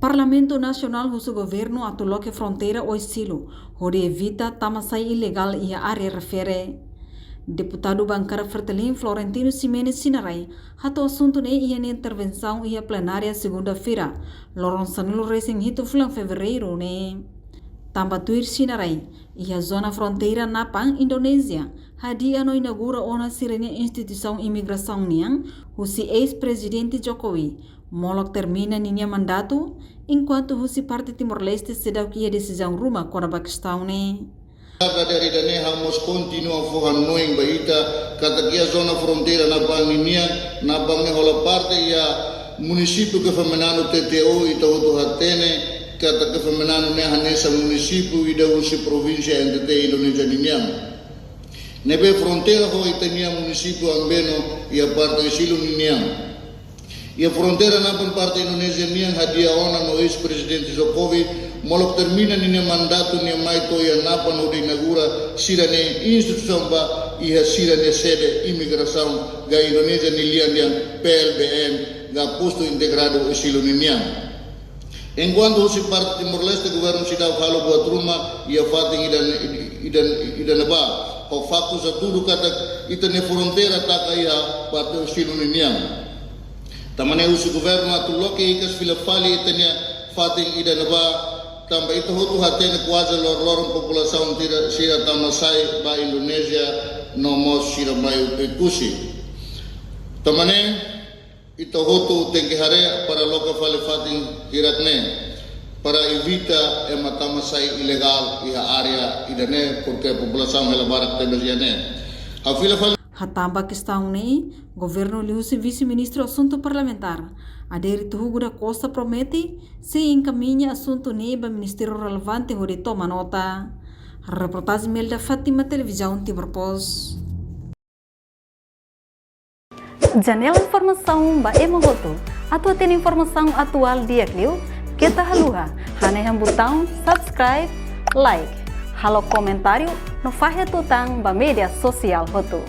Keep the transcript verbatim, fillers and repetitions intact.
Parlamentu Nasionál husu governu atu loke fronteira ho estilu, hodi evita tama-sai ilegál iha área refere. Deputadu bankada Fretilin Florentino Ximenes sinarai, hato'o asuntu ne'e iha nia intervensaun iha plenária segunda-feira, loron sanulu-resin-hitu fulan Fevereiru ne'e. Tanba tuir sinarai, iha zona fronteira Napan, Indonézia, hadi'a no inaugura ona sira-nia instituisaun imigrasaun nian, husi eis-prezidente Jokowi, molok termina ninia mandatu, enkuantu husi parte Timor-Leste seidauk iha desizaun ruma kona-ba kestaun ne'e. Dadeer ida-ne'e ha'u mós kontinua fó hanoin ba ita, katak iha zona fronteira Napan ninian, Napan ne'e hola parte iha munisípiu ke femenanu T T O, ita hotu hatene, katak ke femenanu ne'e hanesan munisípiu ida husi provínsia N T T Indonézia ninian. Ne'ebé fronteira ho ita-nia munisípiu Ambeno iha parte Isillu ninian. Iha fronteira Napan parte Indonézia nian hadi'a ona no eis-prezidente Jokowi, molok termina ninia mandatu nia mai to'o iha Napan hodi inaugura sira-nia instituisaun ba iha sira-nia sede imigrasaun ka Indonézia nia lian nian P L B N ka Postu Integradu Isillu ninian. Enkuantu husi parte Timor-Leste governu seidauk halo buat ruma iha fatin ida, ida, ida-ne'ebá, ho faktu sira tudu katak ita-nia fronteira taka iha parte Isillu ninian. Tanba ne'e husu governu atu loke hikas fila fali ita-nia fatin ida-ne'ebá, tanba ita hotu hatene kuaze loroloron populasaun sira, sira tama-sai ba Indonézia no mós sira mai Oekusi. Tanba ne'e, ita hotu tenke haree para loke fali fatin hirak-ne'e, para evita ema tama-sai ilegál iha área ida-ne'e, porke populasaun hela barak tebes iha ne'e. Ha'u fila fali. Hatán ba kestaun ne'e, governu liuhusi Vise-Ministru Asuntu Parlamentár, Adérito Hugo da Costa promete sei enkamiña asuntu ne'e ba ministériu relevante hodi toma nota. Reportajen Melda Fátima, Televizaun Timor Post. Janela informasaun ba ema hotu. Atu hatene informasaun atuál di'ak liu, keta haluha hanehan butaun subscribe, like, halo komentáriu no fahe tutan ba média sosiál hotu.